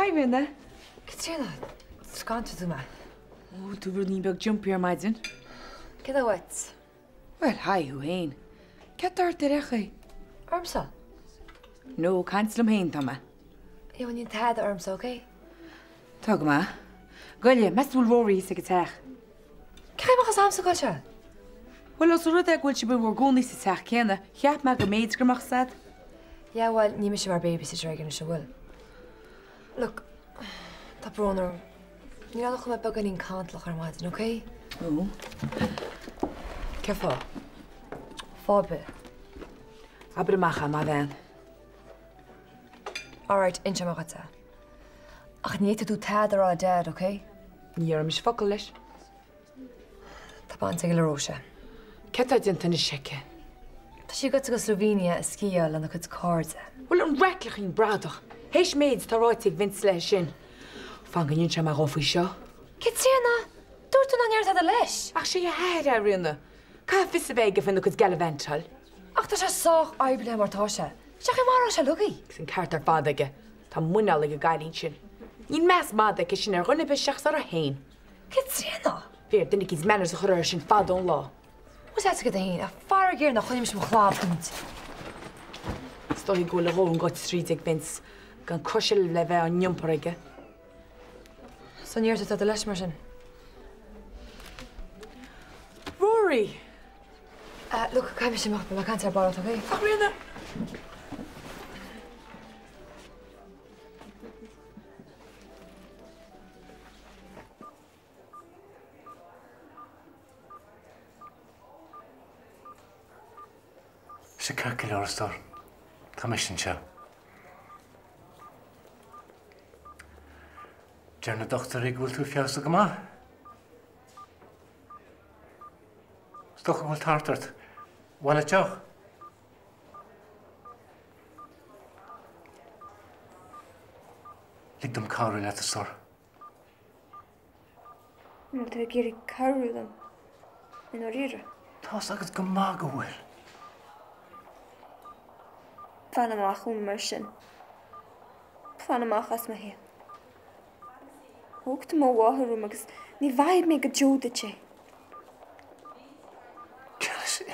Hi, Ríona. Caitríona, scanraigh tú mé. Ó, tú rudaín beag jumpy ar maidin. Céard atá uait? Bhuel, hi thú fhéin. Céard tá ort ar aon chaoi? Ormsa? No, caint liom fhéin tá mé. Yeah, well, níl tada ormsa, ok? Tá go maith. Goile, meas tú bhfuil Rory thíos ag an teach? Cén chaoi a mbeadh fhios a'msa cá bhfuil sé? Bhuel, os rud é go bhfuil sibh in bhur gcónaí sa teach céanna, cheap mé go mb'fhéidir go mbeadh fhios a'd. Yeah, bhuel, níl mise mar babysitter aige anois, an bhfuil? Look, tá brón orm. Níl ann ach go mbeidh beagáinín cantalach ar maidin, ok? Ó. Cén fáth? Fáth ar bith. Abair amach é, maith bhean. Alright, inseoidh mé dhuit é. Ach ní fhéadfaidh tú tada a rá le Dad, ok? Ní dhéarfaidh mise focal leis. Tá baint aige le Róise. Céard tá déanta anois aici? Tá sí gaibhte go Slovenia ag sciáil lena cuid cairde. Bhuel, an raicleachín bradach! Théis méid atá ráite ag Vince léi sin. Fan go n-inseoidh mé dhó faoi seo. Caitríona! Dúirt tú nach ndéarfá tada leis! Ach sé a hathair é, a Ríona. Caithfidh fios a bheith aige faoina cuid gallivantáil. Ach tá sé sách oibrithe mar tá sé. Sé chaoi maróidh sé uilig í. Agus an ceart ar fad aige. Tá muineál ag an gcailín sin. Níl meas madaidh aici sin ar dhuine ar bith seachas uirthi féin. Caitríona! Bhí ar duine eicínt manners a chur uirthi sin fada an lá. Bhfuil a fhios agat féin, a fearg air nach choinnigh mise mo chlab dúnta. Is dóichí go bhfuil a dhóthain goite tríd ag Vince gan cois eile le bheith á n-iompar aige. So ní déarfaidh tú tada leis mar sin? Rory! Look, caithfidh mise imeacht, beidh mé ag caint ar ball, ok? Ach Ríona! Sea ceart go leor a stór. Tá mise anseo. Deir na dochtúirí go bhfuil tú ag feabhsú go maith. Is dócha go bhfuil tart ort. An mhaith leat deoch? Lig dom cabhrú leat, a stór. An bhfuil tú ag iarraidh cabhrú liom i ndáiríre? Tá's agat go maith go bhfuil. Fan amach uaim mar sin. Fan amach as mo shaol. Thóg tú mo mháthair uaim agus ní mhaithfidh mé go deo duit é. Janice,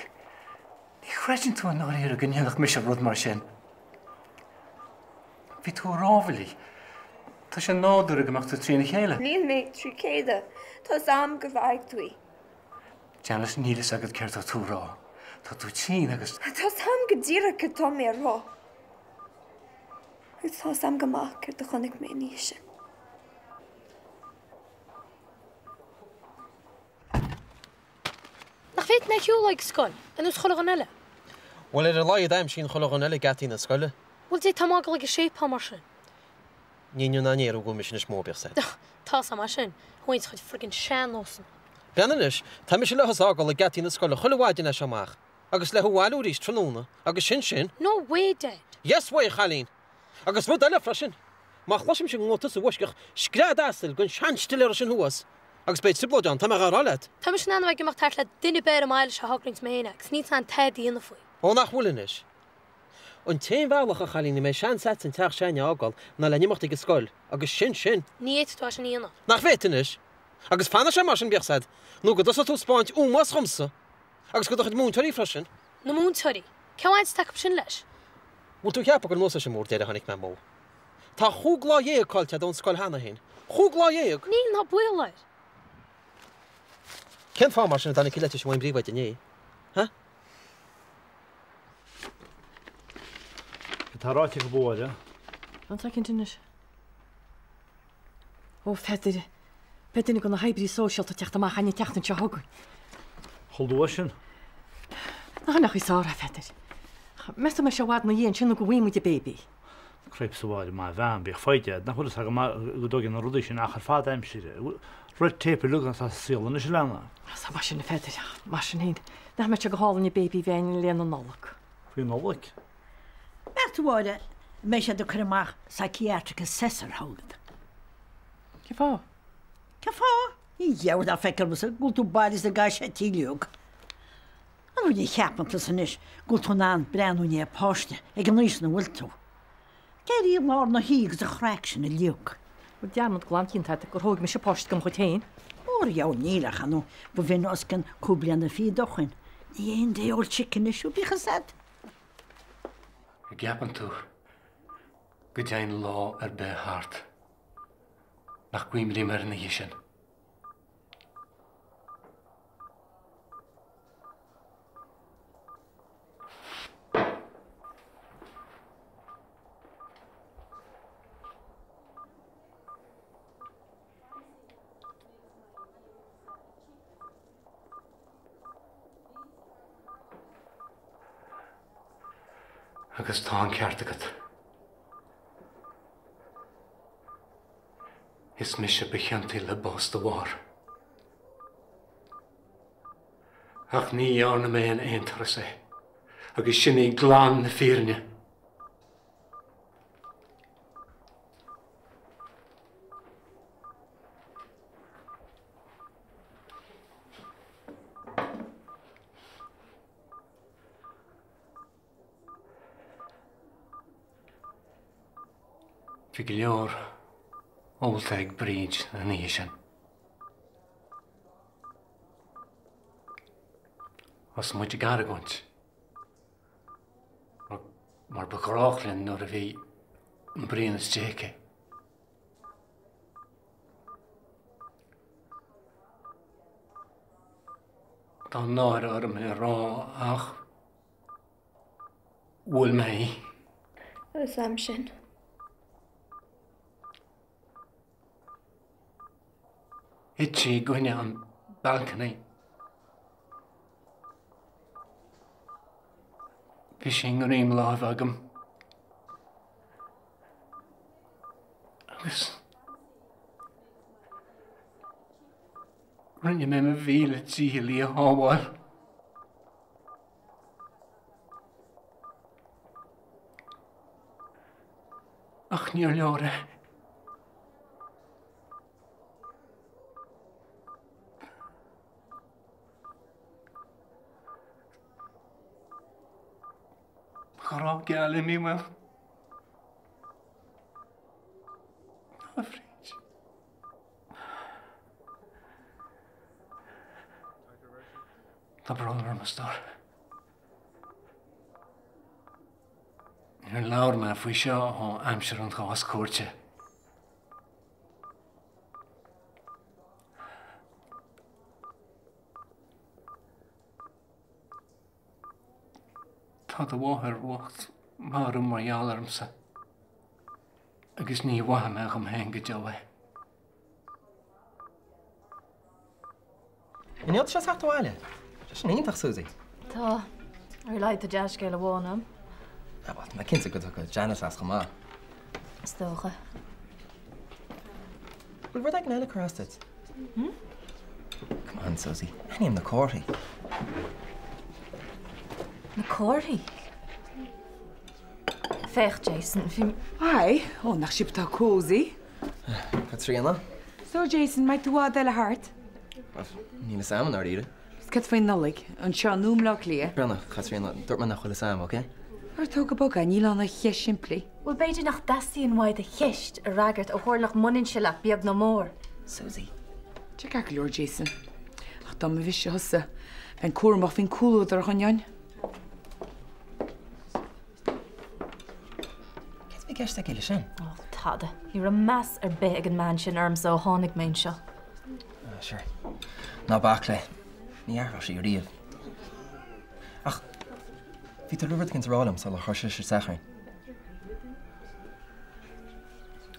ní chreideann tú i ndáiríre go ndéanfadh mise rud mar sin. Bhí tú i rámhaillí. Tá sé nádúrtha go mbeadh tú trína chéile. Níl mé trí chéile. Tá 'fhios a'm gur mharaigh tú í. Janice, níl fhios agat céard tá tú a rá. Tá tú tinn agus. Tá 'fhios a'm go díreach céard tá mé a rá. Agus tá 'fhios a'm go maith céard a chonaic mé an oíche sin. Nach bhféadfainn é a shiúl ag scoil, ar nós chuile dhuine eile? Bhuel, ar a laghad aimsíonn chuile dhuine eile geataí na scoile. Bhuel, d'fhéadfá mé a fhágáil ag an séipéal mar sin. Ní inniu ná inné a gabhfaidh mise níos mó, bíodh 's a'd. Tá's a'm é sin, thú fhéin is do chuid friggin sean-nósanna. Breathnaigh anois, tá mise le thusa a fhágáil ag geataí na scoile chuile mhaidin as seo amach, agus le thú a bhailiú arís tráthnóna, agus sin sin. No way, Dad! Yes way, a chailín! Agus rud eile freisin, má chloisimse go ngabhfaidh tusa i bhfoisceacht scread asail den seanstiléara sin thuas, agus beidh trioblóid ann, tá mé dhá rá leat. Tá mise in ann a bheith ag imeacht thart le duine ar bith ar an mbaile seo a thograíonns mé féin é, agus níl tú in ann tada a dhéanamh faoi. Ó, nach bhfuil anois. An t-aon bhealach, a chailín, a mbeidh seans a'dsa an teach s'a'inne a fhágáil ná le n-imeacht ag an scoil, agus sin sin. Ní fhéadfaidh tú é sin a dhéanamh. Nach bhféadfainn anois. Agus fanfaidh sé mar sin, bíodh 's a'd, nó go dtosóidh tú ag 'spáint ómós dhomsa, agus go do chuid múinteoirí freisin. Na múinteoirí? Cén bhaint atá acu sin leis? Bhfuil tú ag ceapadh gur nós é sin mór deireadh a tháinig mé amú? Tá chúig lá dhéag caillte a'd ón scoil cheana féin. Chúig lá dhéag! Níl ná baol air. Cén fáth mar sin a dtáinig an leitir sin uaim príomhoide inné? Ha? Cad tá ráite acu a Mháire? Fan soicind anois. Ó, Pheadair, beidh duine de na hoibrithe sóisialta ag teacht amach againn an tseachtain seo chugainn. Chomh luath sin? Nach mbeadh í sár, a Pheadair. Meas tú an mbeidh sé i bhfad ina dhiaidh ansin nó go bhfaighidh muid an béibí? Cripes a Mháire, maith bhean, bíodh foighid agat, nach bhfuil fhios agam go dtógann na rudaí sin achar fada aimsire. Red tape uilig atá sa saol anois, a leana. Tá mar sin, a Pheadair, ach mar sin féin, nach mbeadh sé go hálainn an béibí a bheith againn i Lá Nollag? Faoi Nollaig? Meas tú, a Mháire, an mbeidh siad ag cur amach psychiatric assessor chugat? Cén fáth? Cén fáth? Ní gheobhaidh ná feiceáil ormsa go bhfuil tú bailithe is ag gaiseití uilig. An rud a cheapann tusa anois go bhfuil tú in ann breathnú i ndiaidh páiste ag an aois ina bhfuil tú? D'éirigh i lár na hoíche agus an chraic sin uilig. Bhuel, dearmad glan déanta agat gur thóg mise post dem chuid féin. Óra dheabhail níl ach ar ndóigh ba bhinn os cionn cúig bliana fichead ó shoin. Ní aon day old chicken anois thú, bíodh fhios a'd. An gceapann tú go dtéann lá ar bith thart nach gcuimhním ar an oíche sin? Agus tá an ceart agat. Is mise ba chiontaí le bás do mháthar. Ach ní dhearna mé in aon turas é, agus sin í glan na fírinne. Bhí go leor ólta ag Bríd an oíche sin. Thosaigh muid ag argóint. Mar ba ghnách linn nuair a bhí an braon istigh aici. Tá náire orm é a rá ach bhuail mé í. Agus am sin. Thit sí i gcoinne an balcony. Bhí sí i ngreim láimhe agam. Agus rinne mé mo mhíle dícheall í a shábháil. Ach níor leor é. Mo ghrá geal imithe uaim. A Bhríd. Tá brón orm, a stór. Níor labhair mé faoi seo ó aimsir an chás cúirte. Tá do mháthair bhocht marbh mar gheall ormsa agus ní mhaithfidh mé dhom féin go deo é. An bhfuil sé teacht abhaile? Tá sin iontach, Suzy. Tá. Ar a laghad tá dea-scéal amháin ann. Ah, bhuel, tá mé cinnte go dtiocfaidh Janice as chomh maith. Is dócha. Bhfuil rud éigin eile ag cur as duit? Hmm? Come on, Suzy. Aithním na comharthaí. Na comharthaí? Féach, Jason, bhí. Hi. Ó, nach sibh atá cozy? Caitríona. So, Jason, an mbeidh tú i bhfad eile thart? Níl fhios a'm i ndáiríre. Is céard faoin Nollaig? Anseo nó i mBleá Cliath? Breathnaigh, Caitríona, dúirt mé nach bhfuil fhios a'm, ok? Ar tóg go bog é, níl ann ach cheist simplí. Bhuel, b'fhéidir nach dteastaíonn uaidh do cheist a fhreagairt ó tharla nach mbaineann sé leat, beag ná mór. Suzy. Tá ceart go leor, Jason. Ach dá mba mhise thusa, bheinn cúramach faoin comhluadar a choinneáil. Céard a bhí i gceist aici leis sin? Ó, tada. Ní raibh meas ar bith ag an mbean sin ormsa ó tháinig mé anseo. Ah, sure. Ná bac léi. Ní athróidh sí riamh. Ach bhí tú le rud éicint a rá liom sular chuir sise isteach orainn.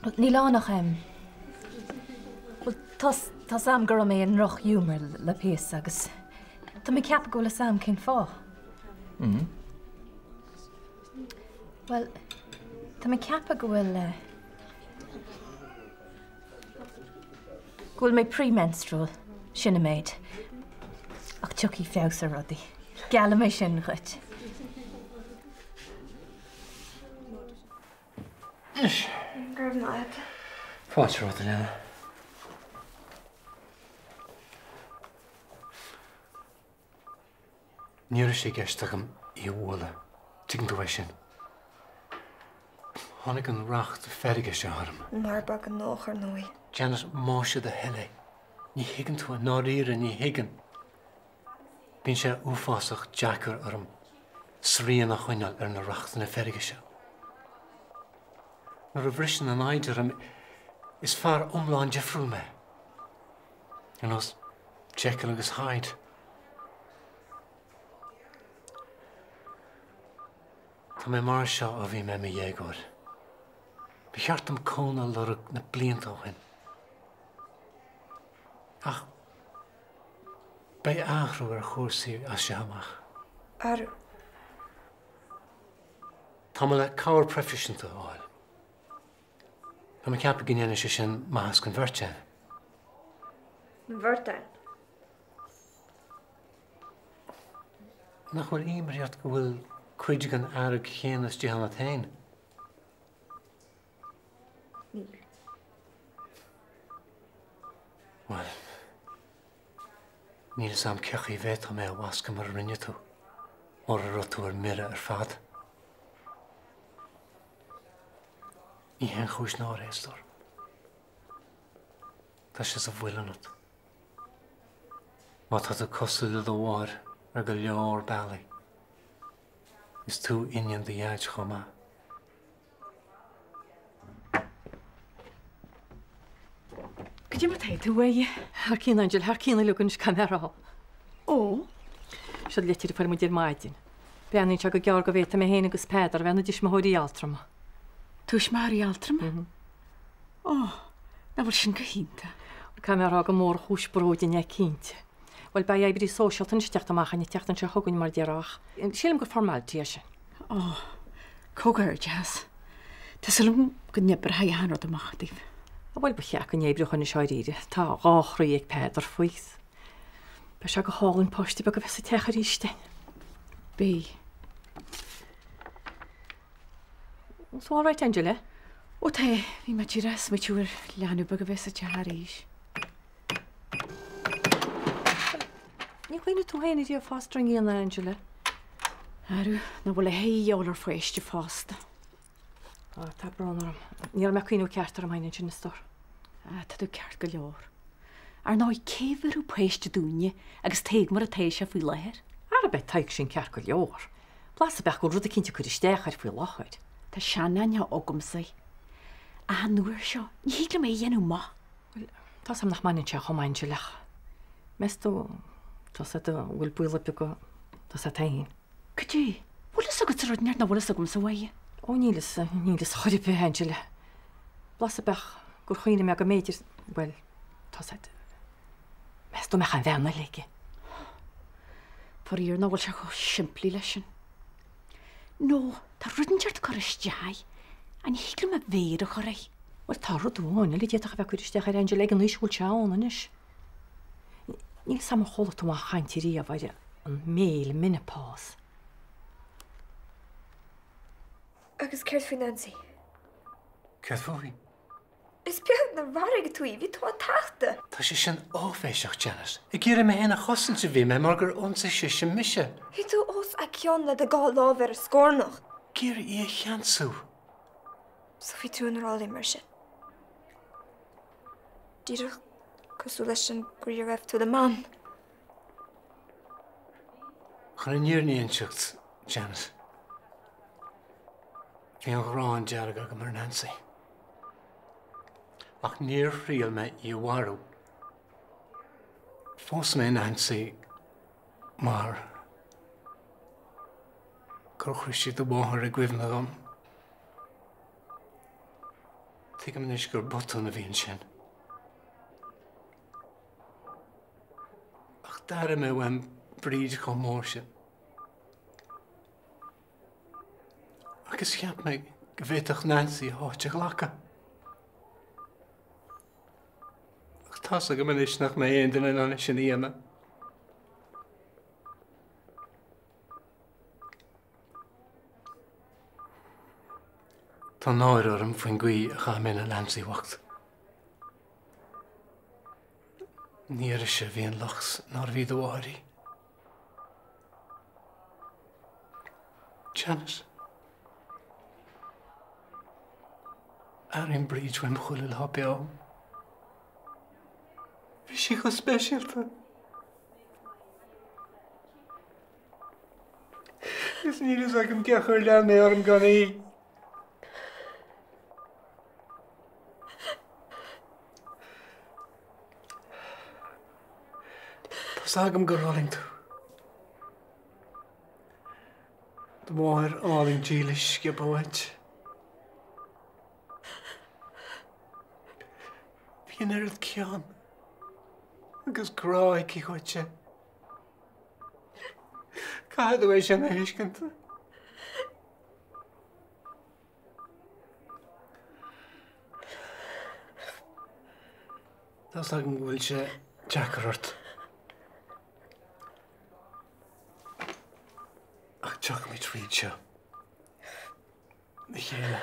Bhuel, níl ann ach, em, bhuel, tá, tá 's a'm go raibh mé i ndrochghiúmar le píosa agus tá mé ag ceapadh go bhfuil 'fhios a'm cén fáth. Mm. Bhuel, tá mé ag ceapadh go bhfuil, eh, go bhfuil mé premenstrual, sin an méid. Ach tiocfaidh feabhas ar rudaí. Geallaim é sin dhuit. Anois. Go raibh maith agat. Fáilte romhat, a Léana. Ní raibh sé i gceist agam í a bhualadh, tuigeann tú é sin. Tháinig an racht feirge seo orm. Mar ba ghnách, ar ndóigh. Janet, más é do thoil é, ní thuigeann tú, i ndáiríre, ní thuigeann. Bíonn sé uafásach deacair orm srian a choinneáil ar na rachtanna feirge seo. Nuair a bhriseann an fhoighid orm, is fear iomlán difriúil mé. Ar nós Jekyll agus Hyde. Tá mé mar seo ó bhí mé i mo dhéagóir. Ba cheart dom cúnamh a lorg na blianta ó shin. Ach beidh athrú ar chúrsaí as seo amach. Athrú? Tá mé le cabhair proifisiúnta a fháil. Tá mé ag ceapadh go ndéanfaidh sé sin maitheas don bheirt againn. An bheirt againn? Nach bhfuil imní ort go bhfuil cuid den fhearg chéanna istigh ionat féin? Níl. Bhuel, níl 'fhios a'm cén chaoi a bhféadfá mé a bhascadh mar a rinne tú, mura raibh tú ar mire ar fad. Ní haon chúis náire é, a stór. Tá sé sa bhfuil ionat. Má tá tú cosúil le do mháthair ar go leor bealaí, is tú iníon do dhaid chomh maith. Cad é mar tá tú, a Mháire? Thar cionn, Angela, thar cionn uilig anois, caithfidh mé a rá. Ó, seo litir a fuair muid ar maidin. Breathnaíonn sé go gearr go bhféadfaidh mé féin agus Peadar a bheith ina dtuismitheoirí altrama. Tuismitheoirí altrama? Ó, nach bhfuil sin go hiontach. Caithfidh mé a rá gur mór an chúis bróid dúinn é cinnte. Bhuel, beidh oibrí sóisialta anois ag teacht amach an tseachtain seo chugainn mar a déarfá ach sílim gur formality é sin. Ó, comhghairdeas. Tá súil agam go n-oibreoidh achan rud amach daoibh. Bhuel, ba cheart go n-oibreodh anois dháiríre. Tá dhá chroí ag Peadar faoi. Beidh sé go hálainn páiste beag a bheith sa teach arís dúinn. Beidh. Bhfuil tú alright, Angela? Ó tá, bhí mé díreach ag smaoitiú ar leanbh beag a bheith sa teach arís. Níor chuimhnigh tú féin ariamh foster iníon, a Angela? Arú, nach bhfuil a dhath de dhíobháil ar pháiste fásta. Á, tá brón orm. Ní raibh mé ag cuimhniú ceart orm féin ansin, a stór. Á, tá tú ceart go leor. Ar ndóigh, cé a bhéarfadh páiste dúinne agus Tadhg mar atá sé faoi láthair? Ara beidh Tadhg sin ceart go leor. Blas ar bith go bhfuil rud eicínt ag cur isteach air faoi láthair. Tá seanaithne agamsa air. Ach an uair seo, ní thig liom é a dhéanamh amach. Bhuel, tá's a'm nach mbaineann sé chomh maith Angela ach meas tú, tá's a'd an bhfuil baol ar bith go, tá's a'd féin. Cad é? Bhfuil fhios agatsa rud inteacht nach bhfuil fhios agamsa, a Mháire? Ó níl fhios, níl fhios chor ar bith, Angela. Blas ar bith gur chuimhnigh mé go mb'fhéidir, bhuel, tá's a'd, meas tú an mbeadh aon bhean eile aige? Faraor nach bhfuil sé chomh simplí leis sin. Nó tá rud inteacht ag cur isteach air, ach ní thig liom mo mhéar a chur air. Bhuel, tá rud amháin eile a d'fhéadfadh a bheith ag cur isteach air, Angela, ag an aois a bhfuil sé ann anois. Níl 'fhios a'm ar chuala tú aon chaint ariamh ar an male menopause. Agus céard faoi Nancy? Céard fúithi? Is beag nár mharaigh tú í, bhí tú á tachtadh! Tá sé sin áiféiseach, Janet. Ag iarraidh mé féin a chosaint a bhí mé mar gur ionsaigh sise mise. Bhí tú os a cionn le do dhá lámh ar a scornach. Ag iarraidh í a cheansú. So bhí tú ina ráillí mar sin. Díreach cosúil leis an gcaoi a raibh tú le Mam. Chun an fhírinne a inseacht, Janet, bhí an ghráin dearg agam ar Nancy. Ach níor thriail mé í a mharú. Phós mé Nancy mar gur chuir sí do mháthair i gcuimhne dhom. Tuigim anois gur botún a bhí ansin. Ach d'airigh mé uaim Bríd chomh mór sin. Agus cheap mé go bhféadfadh Nancy a háit a ghlacadh. Ach tá's agam anois nach mbeidh aon duine in ann é sin a dhéanamh. Tá náire orm faoin gcaoi a chaith mé le Nancy bhocht. Ní uirthise a bhí an locht nárbh í do mháthair í. Janet. Airím Bríd uaim chuile lá beo. Bhí sí chomh speisialta. Is níl fhios agam cén chaoi ar lean mé orm gan í. Tá's agam gur fhulaing tú. Do mháthair álainn dílis sciobtha uait. Bhí an oiread cion agus grá aici dhuitse. Caithfidh tú é sin a thuiscint. Tá's agam go bhfuil sé deacair ort. Ach tiocfaimid tríd seo. Le chéile.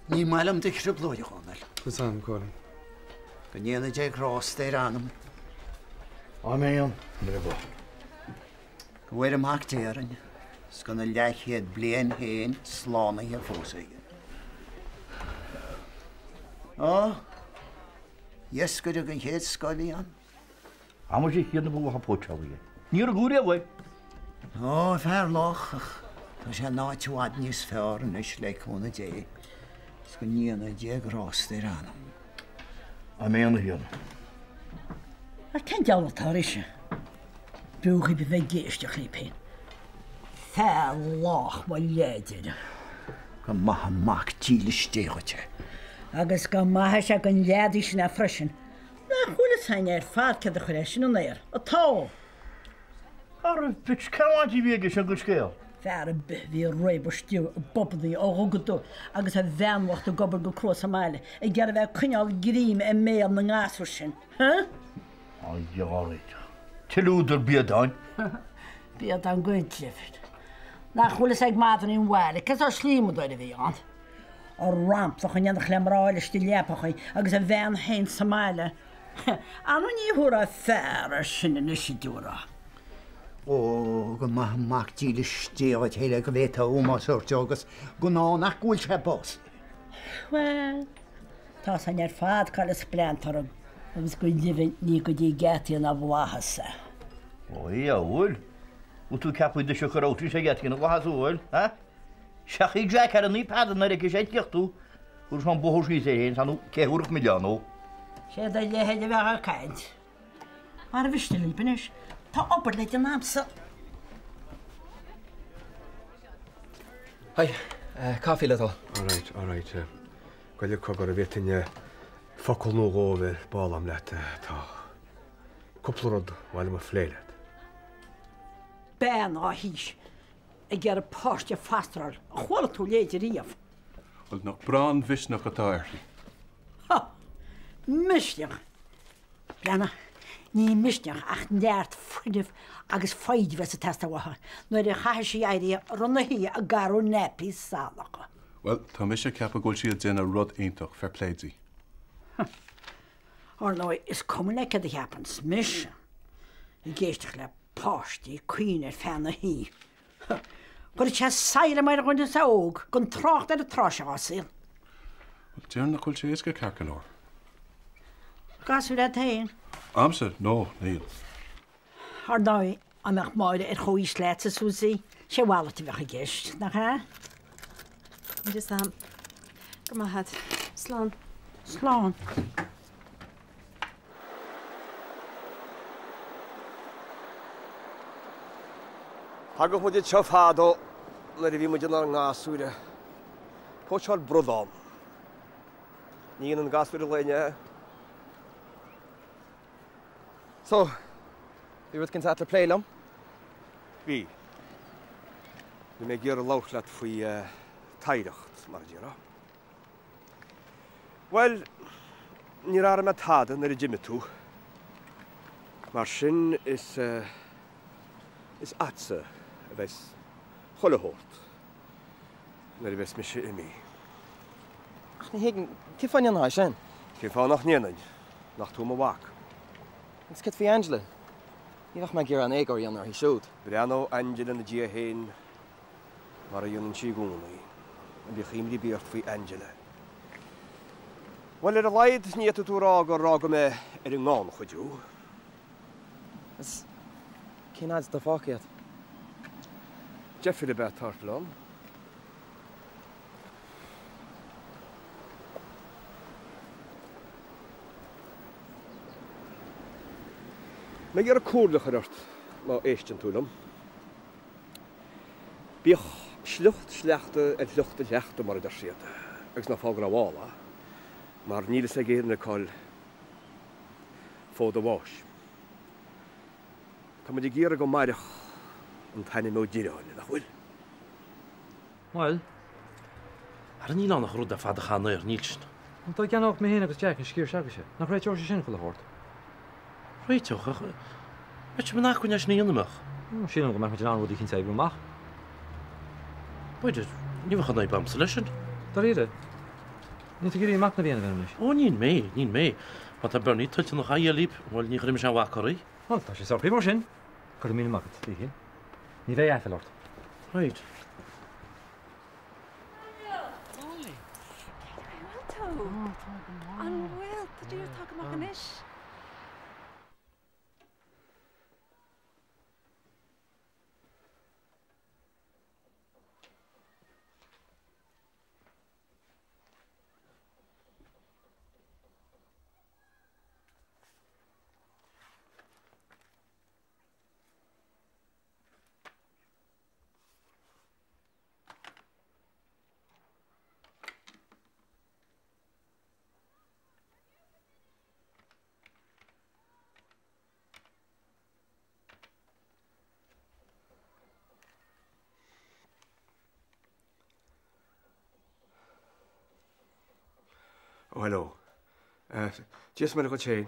Ní maith liom do thrioblóid, a Dhónaill. Tá a fhios agam, Colin. Go ndéana Dé grásta ar anam. Áiméan, a Mhuire. Go bhfóire Mac Dé orainn 's go mbeidh a leathchéad bliain féin slánaithe fós aige. Ó, iascaire den chéad scoth a bhí ann. A muise a Thiarna ba mhaith an póitseálaí é. Níor rugadh riamh é. Ó, fear lách, ach tá sé in áit i bhfad níos fearr anois le cúnamh Dé, is go ndéana Dia grásta ar a anam. Áiméan, a Thiarna. Ach cén diabhal atá air? B'fhiú dhaoibh a bheith ag éisteacht libh féin. Fear lách mo leithéid. Go maithe mac dílis Dé dhuit é. Agus go maithe sé don leaid sin é freisin. Nach bhfuil fhios againn ar fad céard a chuir eisean in aer? Atá! Ara duit, cén bhaint a bhí aige sin den scéal? Fear ar bith a bhí ag réabadh istigh i bpubannaí ó dhubh go dubh agus a bhean bhocht ag obair go crua sa mbaile ag iarraidh a bheith ag coinneáil greim i mbéal na ngasúr sin, huh? A Dhia ár réiteach. Tuilleadh údar biadáin. Biadán go deimhin. Nach bhfuil fhios ag madraí an bhaile cén sórt slíomadóir a bhí ann? Ag ramplach in éineacht le mná eile istigh i leapachaí agus a bhean féin sa mbaile. Ara ní thabharfá fear air sin anois a déarfá. Ó, go maith an mac dílis Dé dhuit féin le go bhféadfá ómós a thabhairt dó agus gan ann ach go bhfuil sé básaithe. Bhuel, tá san ar fad ag cur spleantar orm agus go deimhin ní go dtí geataí na bhflaitheas é. Ó, a dhiabhail! Bhfuil tú ag ceapadh duit a chur out sé geataí na bhflaitheas, an bhfuil, ha? Seachfaidh Jack ar an Naomh Peadar nuair a fheicfidh sé ag tíocht thú. Chuir sé an bóthar síos air féin, is nó cé thabharfadh milleán dó. Sé do leithéid a bheadh ag caint. Mara mhiste libh anois, tá obair le déanamh a'msa. Hi, caife le do thoil. Alright, alright. Gabh i leith cogar, an bhféadfainn focal nó dhó a bheith ar ball a'm leat. Tá cúpla rud ba mhaith liom a phlé leat. Bean á haois ag iarraidh páiste a fostráil, ar chuala tú a leithéid riamh? Bhuel, nach breá an mhisneach atá uirthi. Ha! Misneach! Breathnaigh, ní misneach ach neart fuinnimh agus foighid a bheas ag teastáil uaithi nuair a chaithfidh sí éirí i rith na hoíche ag athrú naipí salacha. Bhuel, tá mise ag ceapadh go bhfuil sí ag déanamh rud iontach, fair play di. Ha! Ar ndóigh, is cuma le céard a cheapanns mise ag éisteacht le páistí ag caoineadh ar feadh na hoíche. Chuirfeadh sé saighream ar dhuine is é óg, gan trácht ar an tráth seo dhá saol. Bhuel, déarfainn nach bhfuil sé éasca ceart go leor. Gasúr agat féin? A'msa? No, níl. Ar ndóigh, dá mbeadh Máire ar chomhaois leatsa, Susie, sé a mhalairt a bheadh i gceist, nach ea? Níl fhios a'm. Go raibh maith a'd. Slán. Slán. Thagadh muid anseo fadó nuair a bhí muid inár ngasúir ag póitseáil bradán. Ní dhéanann gasúir an lae inniu é. So, bhí rud éicint agat le plé liom? Bhí. Bhí mé ag iarraidh labhairt leat faoi t'oidhreacht, mar a déarfá. Bhuel, níor athraigh mé tada nuair a d'imigh tú. Mar sin, is, is a'dsa a bheas chuile shórt nuair a bheas mise imithe. Ach ní thuigim, cén fáth a ndéanfá é sin? Cén fáth nach ndéanfainn? Nach tú mo mhac? Agus céard faoi Angela? Ní bheadh mé ag iarraidh aon éagóir a dhéanamh uirthi siúd. Breathnóidh Angela ina diaidh féin. Mar a dhéanann sí i gcónaí. Ná bíodh imní ar bith ort faoi Angela. Bhuel, ar a laghad, ní fhéadfaidh tú a rá gur fhága mé ar an ngannchuid thú. Agus cén fhad atá fágtha agat? Deifir ab ea turtle ann. Mé ag iarraidh comhairle a chur ort, má éisteann tú liom. Bíodh sliocht sleachta ar shliocht a shleachta, mar a deir siad, agus ná fág ró-mhall é, mar níl fhios ag aon duine cá bhfuil fód an bháis. Tá muid ag iarraidh go mairfeadh an t-ainm Ó Direáin, nach bhfuil? Bhuel, ara níl ann ach rud ar fad a chan air, níl sin. Bhuel, dá gceannódh mé féin agus Jack an sciar s'agaibhse, nach réiteodh sé sin chuile shórt? Réiteodh, ach bheadh sé in acmhainn é sin a dhéanamh, an mbeadh? Sílim go mbeadh muid in ann rud eicínt a oibriú amach. B'fhéidir, ní bheadh aon fhadhb a'msa leis sin. Dáiríre? Níl tú ag iarraidh machnamh a dhéanamh air anois? Ó, níl mé, níl mé. Má tá Bernie toilteanach á dhíol libh, bhuel, ní chuirfidh mise aon bhac oraibh. Bhuel, tá sé socraithe mar sin. Go raibh míle maith agat, a Mhíchíl. Ní bheidh aiféala ort. Right. An bhfuil? Tá díreach tagtha amach anois. Oh, hello. Dia is Muire dhuit féin.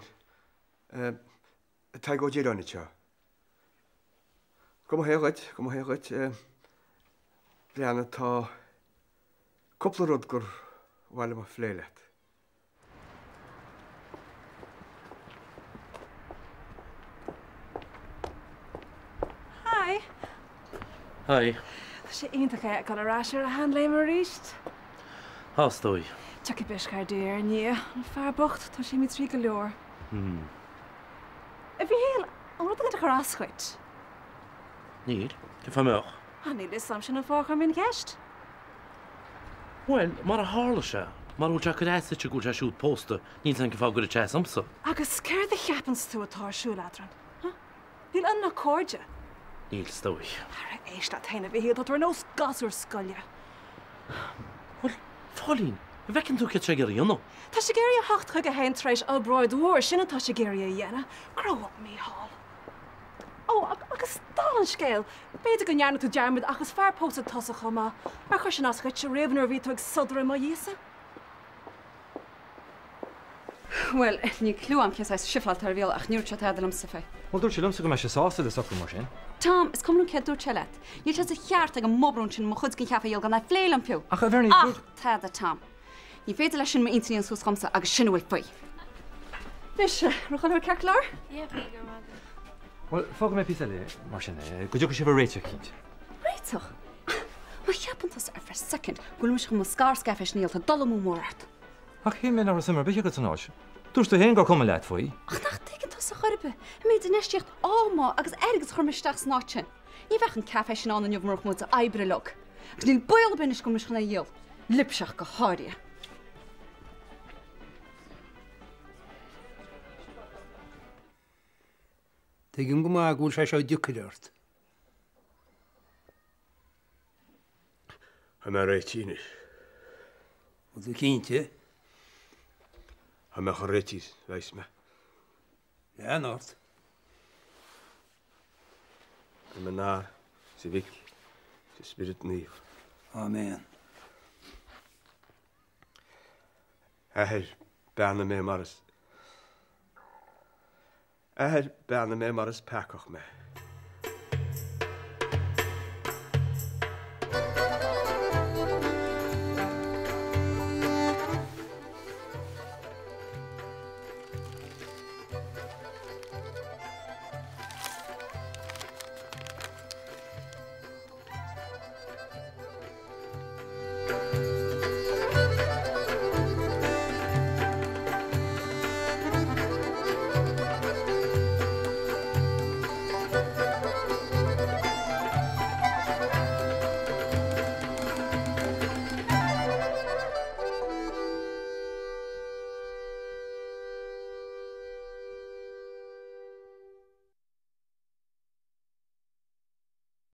Tadhg Ó Direáin anseo. Go mba hé dhuit, go mba hé dhuit. Breathnaigh, tá cúpla rud gur mhaith liom a phlé leat. Hi. Tá sé iontach é a fheiceáil ar ais ar a sheanléim arís. Tá, is dóigh. Tiocfaidh biseach ar Dhia ina ndiaidh. An fear bocht, tá sé imithe tríd go leor. Hmm. A Mhíchíl, an bhfuil rud éigin ag cur as dhuit? Níl. Cén fáth a mbeadh? Ah, níl fhios a'm, sin an fáth a chuir mé an cheist. Bhuel, mar a tharla sé, mara bhfuil sé ag cur as duit go bhfuil sé siúd pósta, níl 's a'm cén fáth go gcuirfeadh sé as domsa. Agus céard a cheapanns tú atá ar siúl eadrainn? Huh? Níl ionainn ach cairde. Níl, is dóigh. Ara éist leat féin, a Mhichíl, tá tú ar nós gasúr scoile. Bhuel, Phóilín, an bhfeiceann tú céard tá sé ag iarraidh a dhéanamh? Tá sé ag iarraidh a theacht chuige féin tar éis obráid mhór, sin atá sé ag iarraidh a dhéanamh. Grow up, Mícheál. Ó, agus dála an scéil, b'fhéidir go ndearna tú dearmad ach is fear pósta tusa chomh maith. Ar chuir sin as dhuitse riamh nuair a bhí tú ag sodar i mo dhiaidhse? Bhuel, níl cliú a'm cén saghas sifleáil atá ar Mhícheál ach níor dhúirt sé tada liomsa fé. Bhuel, dúirt sé liomsa go mbeadh sé sásta le socrú mar sin. Tom, is cuma liom céard dúirt sé leat. Níl sé de cheart ag an mbobrún sin mo chuid den chaife a dhíol gan é a phlé liom fiú. Ach, a Bhernie, Ach tada, Tom. Ní féidir leis sin m'intinn a dhéanamh suas dhomsa agus sin a bhfuil faoi. Anois, raibh chuile shórt ceart go leor? Yeah, bhí, go raibh maith agat. Bhuel, fágfaidh mé píosa eile mar sin é, go dtiocfaidh sibh ar réiteach eicínt. Réiteach? Má cheapann tusa ar feadh soicind go bhfuil mise chun mo scarscaife sin a dhíol, tá dul amú mór ort. Ach shíl mé nach raibh suim ar bith agat san áit. Dúirt tú féin gur cuma leat faoi. Ach nach dtuigeann tusa chor ar bith an méid infheistíocht ama agus airgid a chuir mise isteach san áit sin. Ní bheadh an caife sin ann inniu murach mo chuid oibre uilig. Agus níl baol ar bith anois go bhfuil mise chun é a dhíol. Libhse ach go háirithe. Tuigim go maith go bhfuil sé seo deacair ort. Tá mé réitithe anois. Bhfuil tú cinnte? Tá mé chomh réitithe is a bheas mé. Lean ort. In ainm an Athar, is an Mhic, is an Spioraid Naomh. Áiméan. Athair, beannaigh mé mar is Athair, beannaigh mé mar is peacach mé.